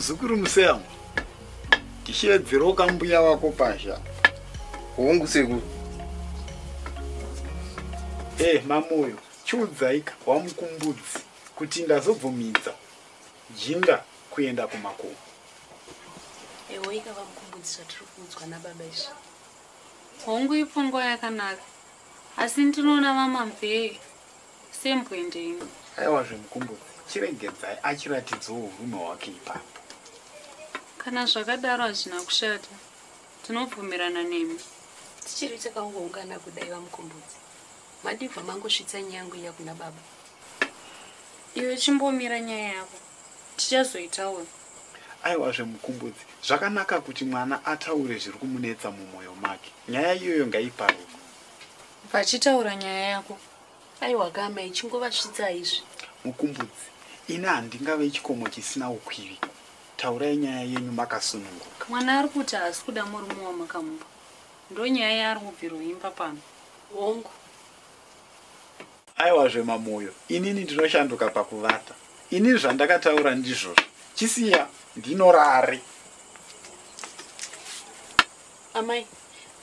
Muzukuru Museyamwa, tisheedzerewo kambuya wako pazha. Hongu sekuru. Eh, Mamoyo, chiudzaika waMukumbudzi kuti ndazobvumidza jinda kuenda kumakomo. Ewoika vaMukumbudzi zvatiri kuudzwa nababa izvi. Hongu ipfungwa yakanaka asi ndinoona vaMamvee sembwende ini. Aiwazve Mukumbudzi, chiregedzai achiratidzawo urume hwake ipapo. Kana zvakadaro hazvina kushata, tinobvumirana nemi. Tichiri takangoungana kudai vaMukumbudzi, madibva mangosvitsa nyaya yangu iya kuna baba. Iwe chimbomira nyaya yako, tichazoitaura. Aiwazve Mukumbudzi, zvakanaka kuti mwana ataure zviri kumunetsa mumwoyo make. Nyaya iyoyo ngaiparurwe. Vachitaura nyaya yako. Aiwaka amai, chingovasvitsai izvi. Mukumbudzi, ini handingave chikomo chisina ukwiri. Taurai nyaya yenyu makasununguka. Mwana ari kuti haasi kuda murume wamakamupa. Ndonyaya yaari kubviroimba pano. Hongu. Aiwazve Mamoyo, inini ndinoshanduka pakuvata. Ini zvandakataura ndizvozvo. Chisiya ndinorare. Amai,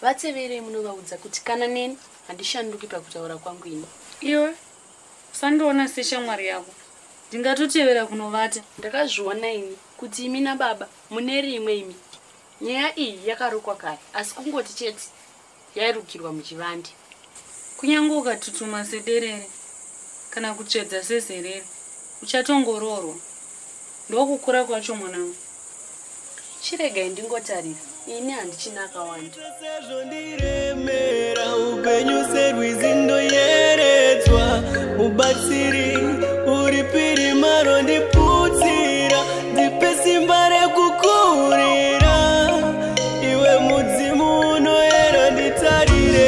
vateverei munovaudza kuti kana neni handishanduki pakutaura kwangu ini. Iwe, usandiona seshamwari yako. Ndingatotevera kunovata. Ndakazviona ini kuti imi nababa mune rimwe imi. Nyaya iyi yakarukwa kare asi kungoti chete yairukirwa muchivande. Kunyange ukatutuma sederere kana kutsvedza sezerere uchatongoroorwa. Ndokukura kwacho mwanangu. Chiregai ndingotarira ini handichina akawanda. Sezvondiremera upenyu serwizi ndoyeredzwa mubatsiri uri pirima rondiputsira ndipe simba rekukurira iwe mudzimu unoyera nditarire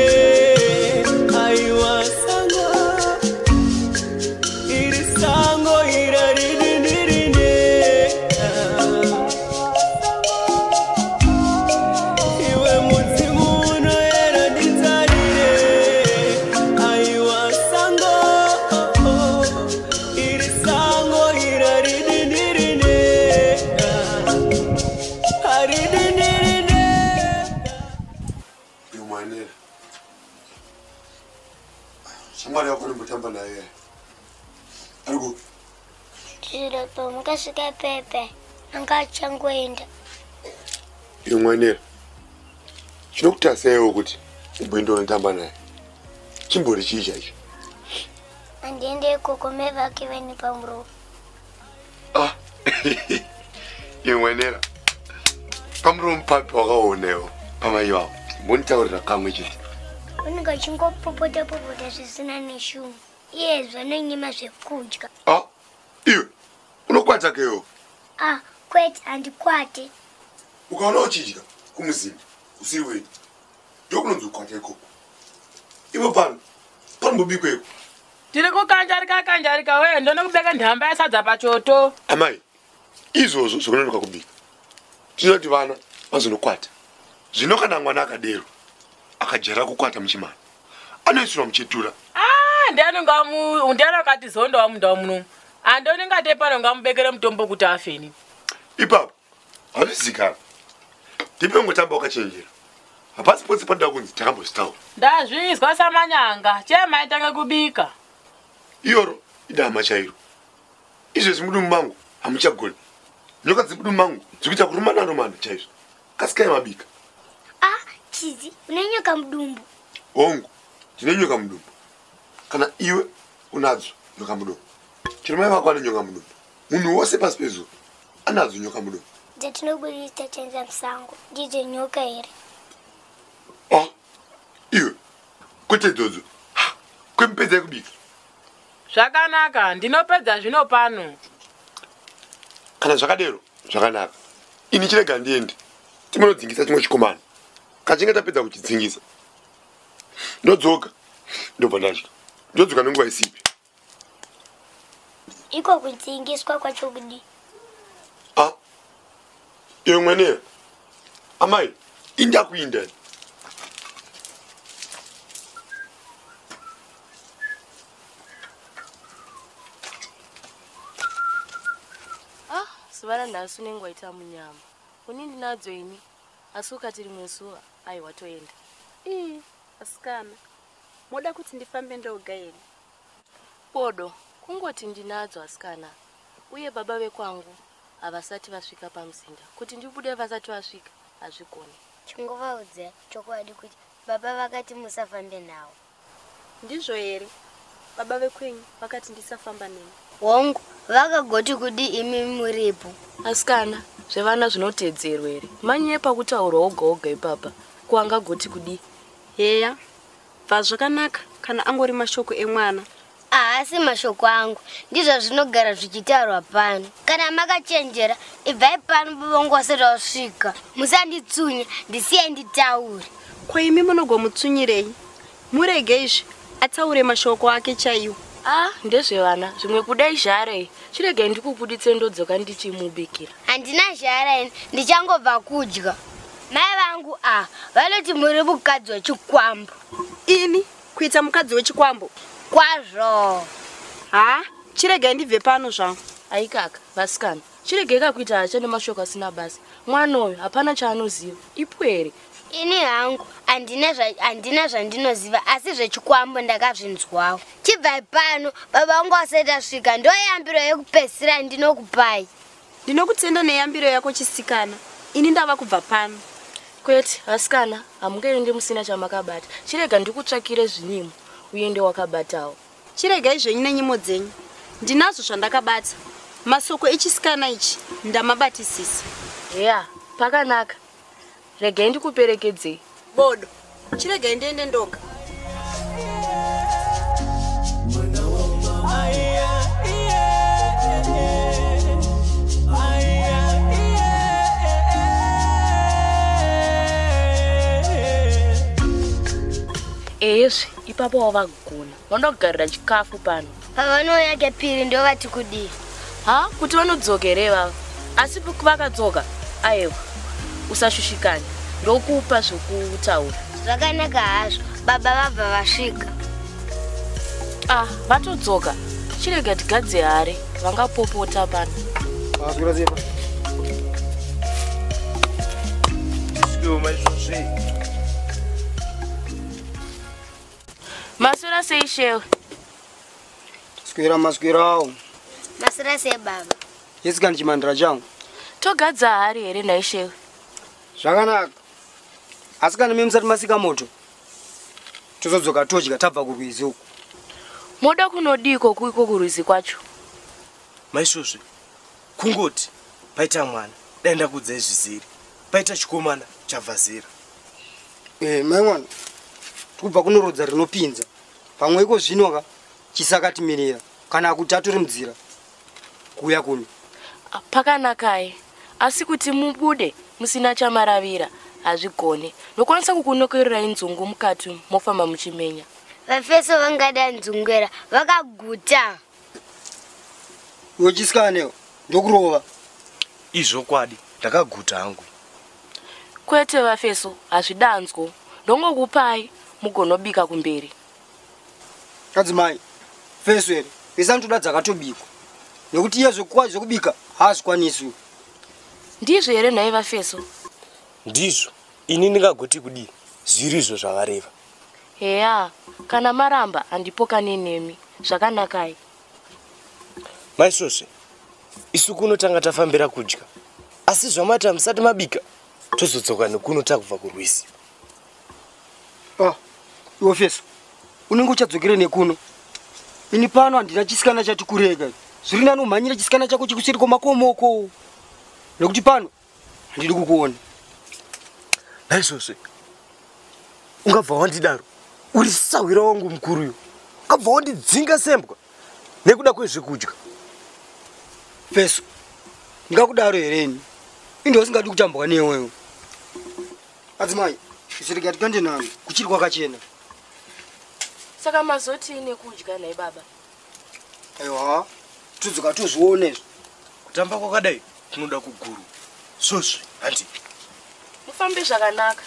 aiwa sango iri sango ira ridindirine iwe mudzimu unoyera nditarire aiwa sango iri sango ira ridindirine haridindirine. Iwe mwanera, shamwari yako unombotamba naye ari kupi? Chiro pamakasvika pepe anga achangoenda. Iwe mwanera, chinokutasaiwo kuti umboenda unotamba naye chimbori chii chaicho? Handiende ikoko, mai vake vaine pamuromo. Ah, iwe mwanera, pamuromo papi wakaonewo pamai vavo? Mbonditaurira kamwe chete. Vanenge vachingopopota popota zvisina neshungu. Iyezve vanonyima zvekudya. Ah, iwe unokwata kewo? Ah, kwete handikwate. Ukaona uchidya kumuzinda usiri wenyu ndokunonzi kukwata ikoko. Ivo pano panombobikweko. Tiri kukanjarika kanjarika wee ndonokubeka nhamba yasadza pachoto. Amai, izvozvo zvokunonoka kubika tinoti vana vazonokwata. Zvino kana mwana akadero akajera kukwata muchimana anoisirwa muchetura. Ah, ndiani akati zonda wamunda muno andoni ngate pano ngamubekere mutombo kuti afeni. Ipapo hazvizikana, ndipe ngotamba wakachenjera. Hapasi potse panoda kunzi takambozvitaura. Ndazvizwa samanyanga chemaitange kubika. Iyoro idama chairo. Izvezvi mudumbu mangu hamuchagoni, nyoka dzemudumbu mangu dzikuita kurumana rumana chaizvo. Kasikai mabika. Ah, Chizi, une nyoka mudumbu. Hongu, ndine nyoka mudumbu. Kana iwe unadzo nyoka mudumbu, chero mai vako ane nyoka mudumbu, munhu wose pasi pezuva anadzo nyoka mudumbu. Dzatinobudisa chanza musango ndidzo nyoka here? Ah, iwe kwete idzodzo. Kwemupedza kubika. Zvakanaka, ndinopedza zvino pano. Kana zvakadero zvakanaka. Ini chirega ndiende timonodzingisa chimwe chikomana. Kachinge tapedza kuchidzingisa ndodzoka, ndobva ndadya, ndodzoka nenguva isipi. Iko kudzingiswa kwacho kudii? Ah, iwe mweneyo, amai, indakuinda. Ah, zuva Zuva ranhasi unenge waita munyama. Uni ndinadzo ini, asi ukati rimwe zuva aiwa toenda. Ii, asikana, moda kuti ndifambe ndoga here? Bodo, kungoti ndinadzo asikana. Uye baba vekwangu havasati vasvika pamuzinda. Kuti ndibude vasati vasvika hazvigoni. Chingovaudza chokwadi kuti baba vakati musafambe nawo. Ndizvo here? Baba vekwenyu vakati ndisafamba nemi. Hongu, vakagoti kudi imi muripo. Asikana, zvevana zvinotedzerwa here? Manyepa kutaurwa oga oga ipapa. Kuangagoti kudi? Heya, bva zvakanaka kana angori mashoko emwana. Haasi mashoko angu, ndizvo zvinogara zvichitaurwa pano. Kana makachenjera, ibvai pano baba vangu vasati vasvika. Musanditsunya, ndisiye nditaure. Ko imi munogomutsunyirei? Murege izvi, ataure mashoko ake chaiwo. Ah, ndezvevana, zvimwe kuda izhara iyi. Chiregai ndikubuditse ndodzoka ndichimubikira. Handina zhara ini, ndichangobva kudya. Mai vangu ah, vanoti muri mukadzi wechikwambo. Ini kuita mukadzi wechikwambo? Kwazvo. Ha, chiregai ndibve pano zvangu. Aikaka, vasikana, chiregai kakuita hasha nemashoko asina basa. Mwana uyu hapana chaanoziva, ipwere. Ini hangu handina zvandinoziva, asi zvechikwambo ndakazvinzwawo. Chibvai pano, baba vangu vasati vasvika, ndoyambiro yekupedzisira ndinokupai. Ndinokutenda neyambiro yako chisikana. Ini ndava kubva pano. Kwete, vasikana, hamungaendi musina chamakabata. Chirega ndikutsvakire zvinyimo, uende wakabatawo. Chiregai zvenyu nenyimo dzenyu. Ndinazvo zvandakabata. Masoko echisikana ichi ndamabatisisa. Ya, pakanaka. Regai ndikuperekedzei. Bodo, chiregai ndiende ndoga. Eyezve, ipapo wavagona. Vanoda kugarira chikafu pano. Pavanouya kepiri ndovati kudii? Ha, kuti vanodzokere vava. Asi vakadzoka, aiwa, usashushikane. Ndokupa zvokutaura. Zvakanaka hazvo, baba vabva vasvika. Ah, vatodzoka. Chirega tigadze hare, vangapopota pano. Maswera sei pa? Tisikewo maizvozve. Maswera sei shewe? Swera maswerawo. Maswera sei baba? Yesikani chimandira changu. Togadza hari here nhai shewe? Zvakanaka. Asi kana mimi musati masika moto, tozodzoka todya tabva kurwizi uku. Moda kunodiko kuiko kurwizi kwacho? Maisvozve, kungoti paita mwana dai ndakuudzai zvizere, paita chikomana chabva zera. Mai mwana, tikubva kunorodza rinopinza. Pamwe iko zvino ka chisakatimirira kana kuti atori mudzira kuuya kuno. Pakanakai, asi kuti mubude musina chamaravira hazvigone. Ndokwanisa kukunokererai nzungu mukati mofamba muchimenya. Vafeso vangada nzungwera vakaguta. Iwe chisikane ndokurova. Izvokwadi ndakaguta hangu. Kwete vafeso, hazvidanzwo. Ndongokupai mugonobika kumberi. Adzimai, feso here isanotoda dzakatobikwa. Nekuti iye zvekubika haazvikwanisi. Ndizvo here nhai vafeso? Ndizvo, ini ndingagoti kudii zvirizvo zvavareva. Heya, kana maramba handipokane nemi. Zvakanakai. Maisvozve, isu kuno tanga tafambira kudya. Asi zvamati hamusati mabika, tozodzoka nekuno takubva kurwizi. Ah, iwe feso, unenge uchadzokere nekuno. Ini pano handina chisikana chati kureka. Zviri nani umhanyire chisikana chako chikuseri kwamakomoko. Nekuti pano handidi kukuona. Naizvozve, ungabva wandidaro, uri sahwira wangu mukuru uyu. Ungabva wandidzinga sembwa nekuda kwezvekudya. Feso, ndingakudaro here ini? Inde usingadi kutambwa newewo. Adzimai, zvirega tikande nani, kuchiri kwakachena. Saka mazoti nekudya nhai baba? Aiwa, todzoka tozviona izvi. Kutamba kwakadai kunoda kuguru. Svozve, handi. Mufambe zvakanaka.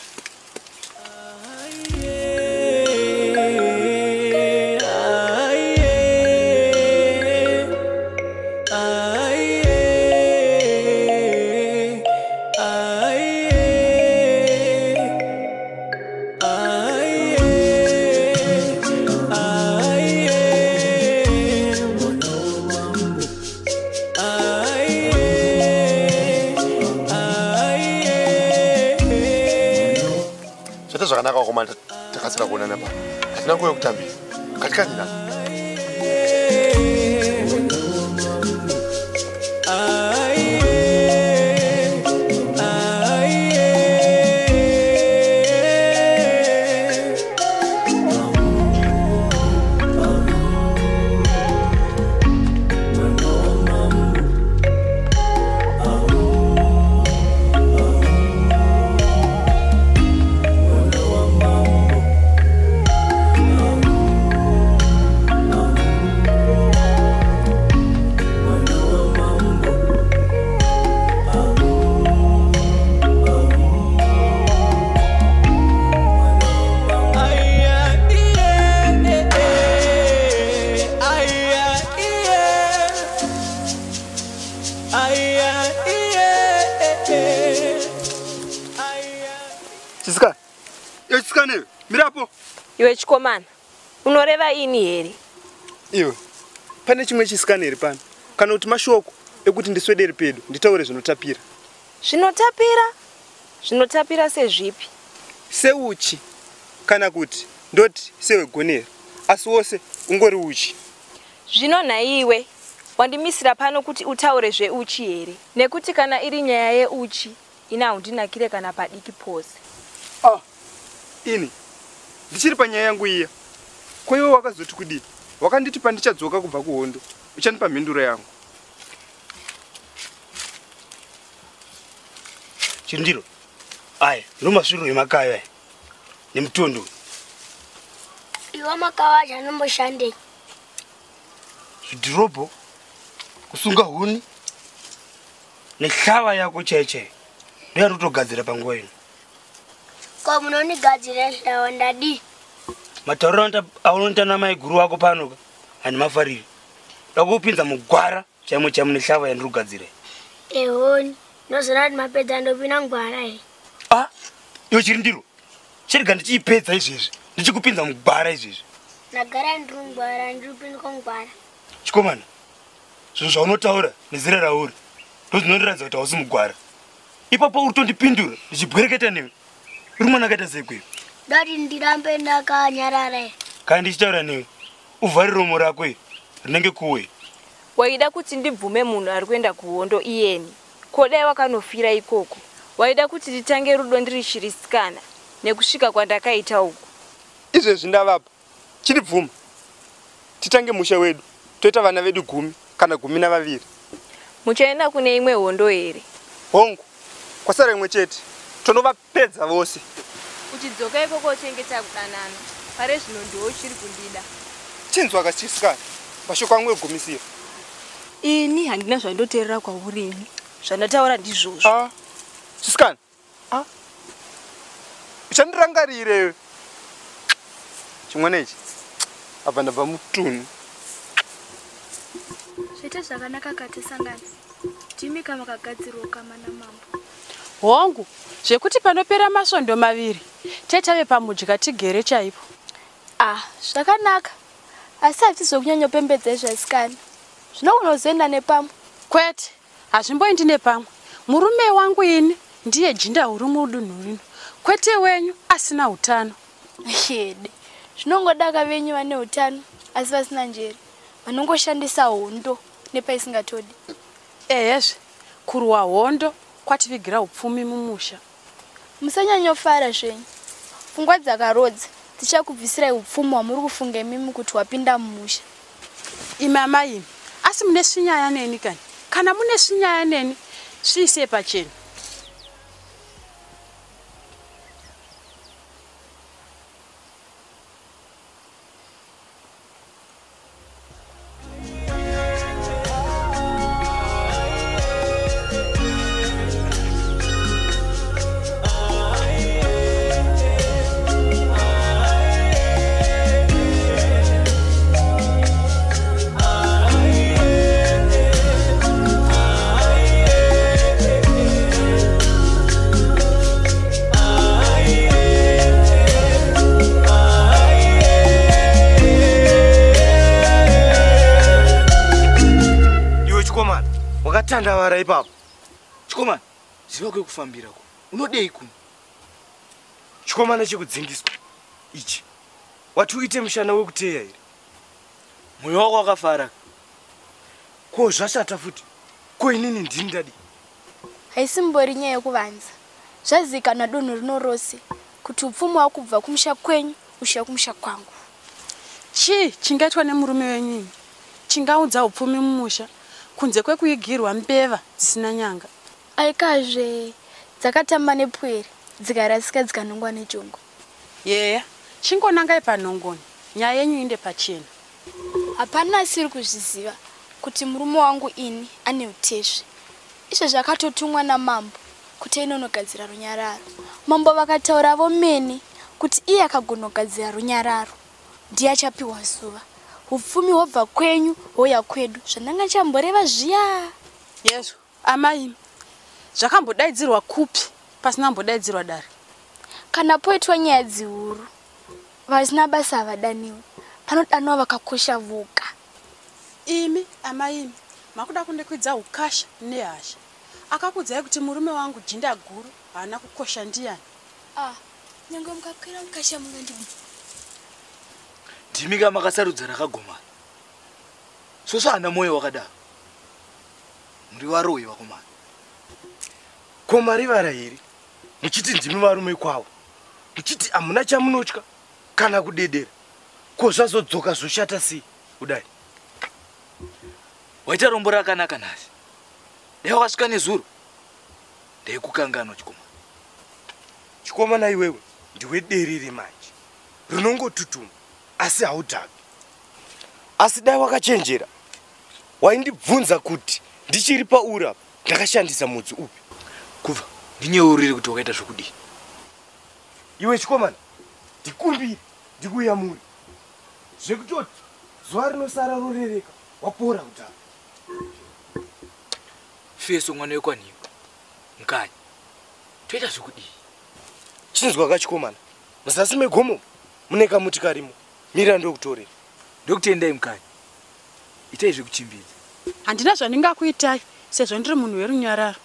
Zvakanaka wakomana, takasira kuonana pano. Hatina nguva yekutambisa. Katikanyina. Iwe chikomana, unoreva ini here? Iwe, pane chimwe chisikana here pano? Kana kuti mashoko ekuti ndiswedere pedo nditaure zvinotapira. Zvinotapira? Zvinotapira sezvipi? Seuchi kana kuti ndoti sewegonera, asi wose ungori uchi. Zvino nhaiwe, wandimisira pano kuti utaure zveuchi here? Nekuti kana iri nyaya yeuchi, ina haundinakire kana padiki pose. Ah, ini ndichiri panyaya yangu iya. Ko iwe wakazoti kudii? Wakanditi pandichadzoka kubva kuhondo, uchandipa mhinduro yangu. Chirindiro, aya ndomasviro emakayo aya nemutondo. Iwe makayo acho anomboshandei? Zvidhirobho, kusunga huni nehlava yako chaiyo chaiyo ndoyandotogadzira panguva ino. Ko munondigadzira hlava ndadii? Matauriro aunoita namaiguru wako pano ka handimafariri. Ndakupinza mugwara chaimo chaimo nehlava yandiri kugadzira. Ehoni, ndozora kuti mapedza ndopinda mugwara here? Ah, iwe Chirindiro, chirega ndichiipedza izvezvi, ndichikupinza mugwara izvezvi. Ndagara ndiri mugwara, ndiri kupinzwa mugwara. Chikomana, zvinhu zvaunotaura nezera rauri ndozvinondiratidza kuti hausi mugwara. Ipapo uri tondipindura ndichibwereketa newe. Uri mwana akaita sei kwewe? Ndati ndirambe ndakanyarara here? Kana ndichitaura newe, uvhare romo rako iri rinenge kuwe. Waida kuti ndibvume munhu ari kuenda kuhondo iyeni. Ko dai wakanofira ikoko. Waida kuti titange rudo ndiri chirisikana nekusvika kwandakaita uku. Izvezvi ndavapa, chindibvuma titange musha wedu, toita vana vedu 10 kana 12. Muchaenda kune imwe hondo here? Hongu, kwasara imwe chete, tonovapedza vose. Uchidzoka ikoko uchengeta kudanana, pare zvino ndiwo uchiri kundida. Chinzwa kachisikana, mashoko angu egumisira. Ini handina zvandoteerera kwauri ini, zvandataura ndizvozvo. Ah, chisikana, ah, uchandirangarire iwe. Chimwana ichi abva ndabva mutunhu. Zviite zvakanaka katisangana. Ndimi kama kagadzirwa kama namambo. Hongu, zvekuti panopera masvondo 2 tetave pamudya tigere chaipo. Ah, zvakanaka. Asi hatizvokunyanyopembedza izvasikana. Zvinokunozoenda nepamwe. Kwete, hazvimboendi nepamwe. Murume wangu ini ndiye jinda huru mudunhu rino. Kwete wenyu asina utano. Yede. Zvinongodaka venyu vane utano asi vasina njere. Vanongoshandisa hondo nepaisingatodi. Ehezve, kurwa hondo kwativigira upfumi mumusha. Musanyanyofara zvenyu. Pfungwa dzakarodza dzichakubvisirai upfumi hwamuri kufunga imimi kuti hwapinda mumusha. Imi amai imi, asi mune svinyaya neni kani? Kana mune svinyaya neni, sviisei pachena. Tandavara ipapo. Chikomana, ziva kwekufambira ko. Unodei kuno? Chikomana chekudzingiswa ichi wati uite mushana wekuteya here? Mwoyo wako wakafara. Ko zvashata futi? Ko inini ndini ndadi? Haisimbori nyaya yekuvanza. Zvazikanwa dunhu rino rose kuti upfumi wakubva kumusha kwenyu ushiya kumusha kwangu. Chii chingaitwa nemurume wenyu imi chingaudza upfumi mumusha kunze kwekuigirwa mbeva dzisina nyanga? Aikazve dzakatamba nepwere dzikarasika dzikanongwa nejongwe. Yeya, chingonangai panhongoni nyaya yenyu inde pachena. Hapana asiri kuzviziva kuti murume wangu ini ane utezve. Izvo zvakatotumwa namambo kuti ainonogadzira runyararo. Mambo vakataura vomene kuti iye akagonogadzira runyararo ndiye achapiwa zuva. Upfumi hwobva kwenyu houya kwedu zvandanga chamboreva zviya. Yezvo, amai, zvakambodaidzirwa kupi pasina kumbodaidzirwa dare? Kana poitwa nyaya dzihuru vasina basa havadaniwi, panodanwa vakakosha voga. Imi amai imi makuda kundikwidza ukasha nehasha. Akakudzai kuti murume wangu jinda guru haana kukosha ndiyani? Ah, nyange mukakwira mukasha mungandidi. Ndimi ka makasarudza rakagomara. Soso haana moyo wakadaro. Muri varoyi vakomana. Ko marivara here muchiti ndimi varume kwavo, muchiti hamuna chamunotya kana kudedera? Ko zvazodzoka zvoshata sei kudai? Waita rombo rakanaka nhasi. Dai wakasvika nezuro ndaikukanganwa chikomana. Chikomana iwewe ndiwe derere manje rinongotutuma asi haudhaki. Asi dai wakachenjera waindibvunza kuti ndichiri pauri apa ndakashandisa mudzi upi. Kubva ndinyeurire kuti wakaita zvokudii. Iwe chikomana ndikumbire ndikuyamure zvekutoti zuva rinosara rorereka wapora kudhara. Feso mwana wekwanhiwa mukanya toita zvokudii? Chinzwa ka chikomana, muzasi megomo mune kamuti karimo, mira ndokutorera. Ndokutendai mukanya, itai zvekuchimbidza. Handina zvandingakuitai sezvo ndiri munhu werunyararo.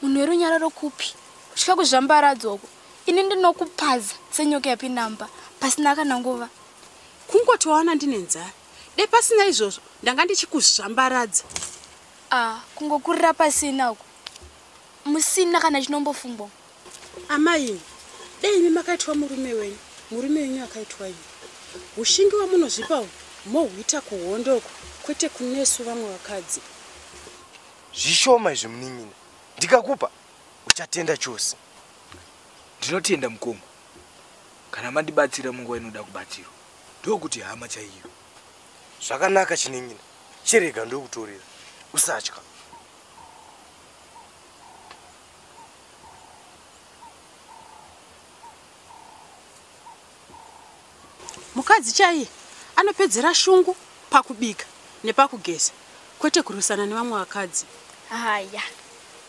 Munhu werunyararo kupi? Kutya kuzvambaradzwa uko. Ini ndinokupaza senyoka yapinda mumba pasina kana nguva. Kungoti waona ndine nzara. Dai pasina izvozvo ndanga ndichikuzvambaradza. Ah, kungokurira pasina uko. Musina kana chinombofungwa. Amai imi, dai imi makaitwa murume wenyu, murume wenyu akaitwa imi. Hushingi wamunozvipa uhu mohuita kuhondo uko kwete kunesu vamwe vakadzi. Zvishoma izvi munin'ina, ndikakupa uchatenda chose. Ndinotenda mukoma kana mandibatsira munguva inoda kubatsirwa. Ndokuti hama chaiyo. Zvakanaka chinin'ina, chirega ndokutorera, usatya. Mukadzi chaiye anopedzera shungu pakubika nepakugeza kwete kurwisana nevamwe vakadzi. Haya,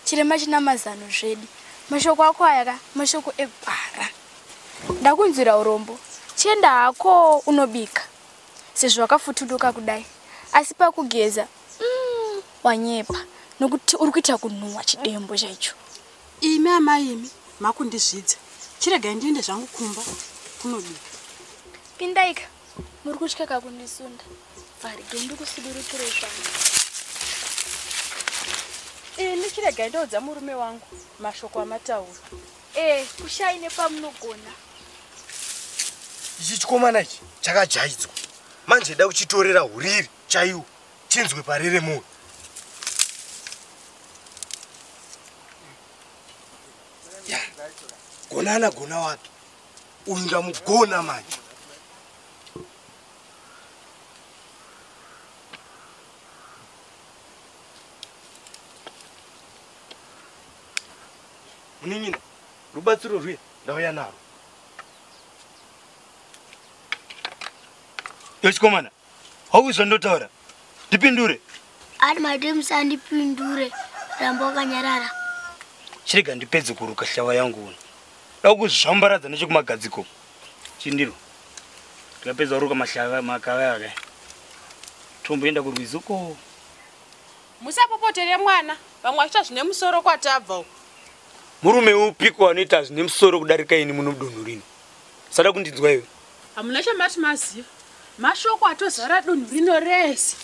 chirema china mazano zvedi. Mashoko ako aya ka mashoko egwara. Ndakunzwira urombo. Chienda hako unobika sezvo wakafutuduka kudai. Asi pakugeza wanyepa nokuti uri kuita kunhuhwa chidembo chaicho. Imi amai imi makundizvidza. Chiregai ndiende zvangu kumba kunobika. Pindaika, muri kutya kakundisunda. Bvarige ndikusudurukire zvangu. Ini chiregai ndoudza murume wangu mashoko amataura. Kushai nepamunogona. Ichi chikomana ichi chakajaidzwa. Manje da kuchitorera huriri chaiwo chinzwe parere moyo. Ya, gonana gona wake. Uyu ndamugona manje. Munin'ina, rubatsiro rwuye ndauya narwo. Iwe chikomana, hauzi zvandotaura. Ndipindure. Ari mati musandipindure, ramba wakanyarara. Chirega ndipedze kuruka hlava yangu uno. Da kuzvambaradza nechekumagadziko. Chindiro. Ndikapedza kuruka mahlava makava aka. Tomboenda kurwizi uko. Musapopotere mwana, vamwe vachiita zvine musoro kwatabva uko. Murume upiko anoita zvine musoro kudarika ini muno mudunhu rino? Usada kundinzwa iwe. Hamuna chamati maziva. Mashoko atozara dunhu rino rese.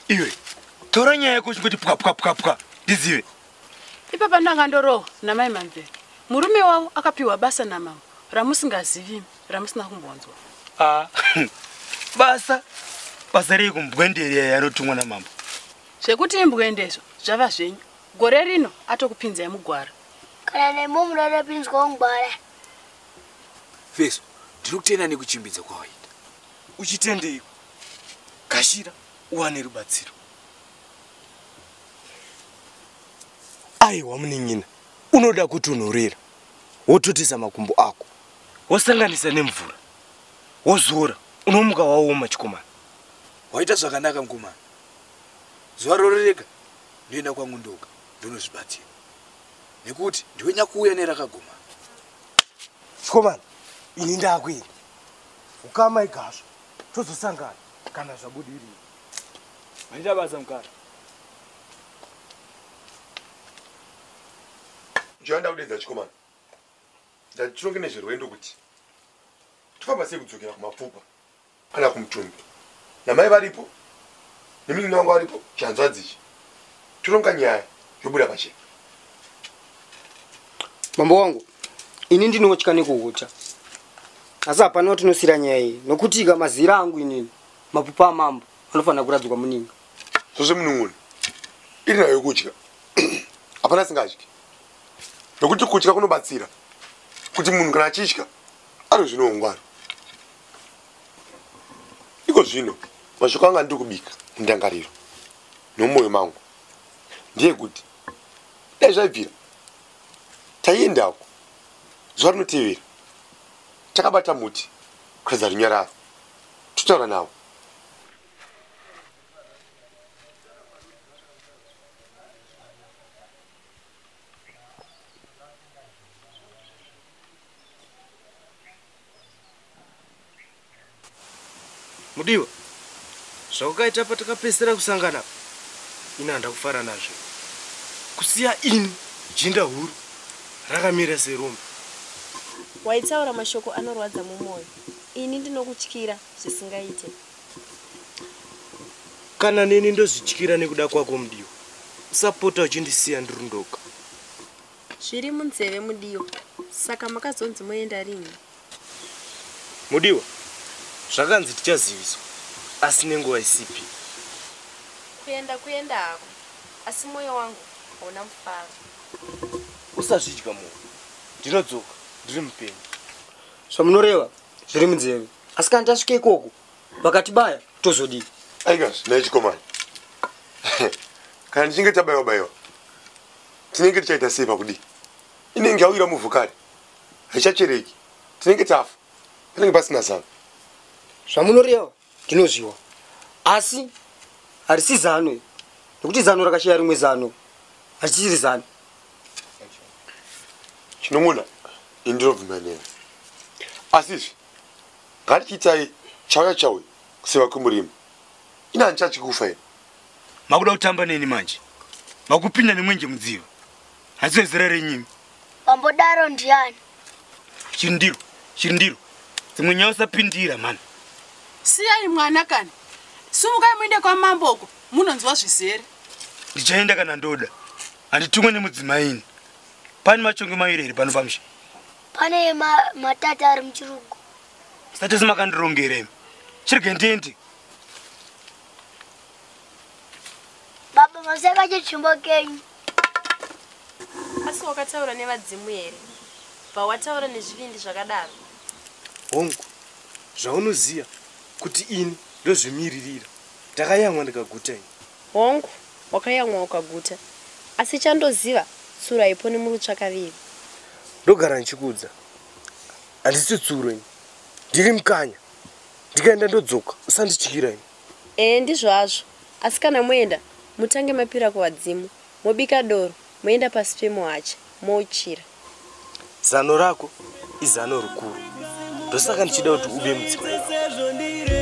Iwe, taura nyaya yako uchingoti pwa pwa pwa pwa. Ndizive. Ipapa ndanga ndorohwa namai Mamvere. Murume wavo akapiwa basa namambo ramusingazivi ramusina kumbonzwa. Ah. Basa. Basa rei kumbwendere yanotumwa namambo. Zvekuti imbwendezvo zvava zvenyu. Gore rino atokupinzai mugwara. Kana nemo munotopinzwa mugwara. Feso, ndinokutenda nekuchimbidza kwawaita. Uchitendeiko? Gashira uwane rubatsiro. Aiwa munin'ina, unoda kutonhorera. Wototesa makumbo ako. Wosanganisa nemvura. Wozora, unomuka waoma chikomana. Waita zvakanaka mukomana. Zuva rorereka ndoenda kwangu ndoga ndonozvibatsira. Nekuti ndiwe nyakuuya nerakaguma. Chikomana, ini ndakuenda. Ukama igasva. Tozosangana kana zvabudirira. Maita basa mukara. Njoanda kudedza chikomana. Ndati nezverwendo kuti tifamba sei kudzokera kumapfupa kana kumutumbi. Namai varipo, nemunin'ina wangu aripo, chanzvadzi ichi. Toronga nyaya yobuda pachena. Mambo wangu, ini ndinotya nekuhuta. Asi hapana watinosira nyaya iyi nokuti ika mazira angu inini mapfupa amambo anofanira kuradzikwa muninga. Zvose munun'una iri nayo kutya. Hapana asingatyi. Nokuti kutya kunobatsira kuti munhu kana achitya ari zvino ungwaro. Iko zvino mashoko anga ndiri kubika mundangariro nomwoyo mangu ndeyekuti dai zvaibvira taiendako zuva rinotevera takabata muti kuratidza runyararo totaura navo. Mudiwa, zvawakaita patakapedzisira kusangana apa, ini handakufara nazvo. Kusiya ini jinda huru rakamira serombe. Waitaura mashoko anorwadza mumwoyo. Ini ndinokutyira zvisingaite. Kana neni ndozvityira nekuda kwako mudiwa. Usapota uchindisiya ndiri ndoga. Zviri munzeve mudiwa. Saka makazonzi moenda rini? Mudiwa, zvakanzi tichaziviswa asi nenguva isipi. Kuenda kuenda hako asi mwoyo wangu hauna mufaro. Usazvidya mwoyo. Ndinodzoka ndiri mupenyu. Zvamunoreva zviri munzeve. Asi kana tasvika ikoko vakatibaya tozodii? Aikas, nhai chikomana. Kana tichinge tabaiwa baiwa tinenge tichaita sei pakudii? Inenge yawira muvhu kare. Haichachereki. Tinenge tafa. Panenge pasina zano. Zvamunoreva ndinozviwa. Asi harisi zano iri. Nekuti zano rakashaya rimwe zano hachisiri zano. Chinon'una ini ndinobvuma newe. Asi izvi ngatichiitai chauya chauya kuseva kwemurimi. Ini handichatyi kufa ini. Makuda kutamba neni manje. Makupinda nemwenje mudziva. Handisi zera renyu imi. Wambodaro ndiani? Chirindiro, chirindiro. Dzimwe nyaya usapindira mhani. Siyai mwana kani. Sumukai muende kwamambo uko munonzwa zvizere. Ndichaenda kana ndoda. Handitumwe nemudzimai ini. Pane machongwe mairi here pano pamusha? Pane matata ari muchirugu. Musati makandirongera imi. Chirege ndiende. Baba maseka chitsvimbo kenyu. Asi wakataura nevadzimu here? Bva wataura nezvivindi zvakadaro. Hongu, zvaunoziva kuti ini ndozvimiririra. Ndakayamwa ndikaguta ini. Hongu, wakayamwa ukaguta. Asi chandoziva, tsuro haiponi murutsvakaviri. Ndogara ndichikuudza. Handisi tsuro ini. Ndiri mukanya. Ndikaenda ndodzoka, usandityira ini. Ee ndizvo hazvo. Asi kana moenda, mutange mapira kuvadzimu, mobika doro, moenda pasi pemuhacha, mouchira. Zano rako izano rukuru. Ndosaka ndichida kuti uve mudzimai wangu.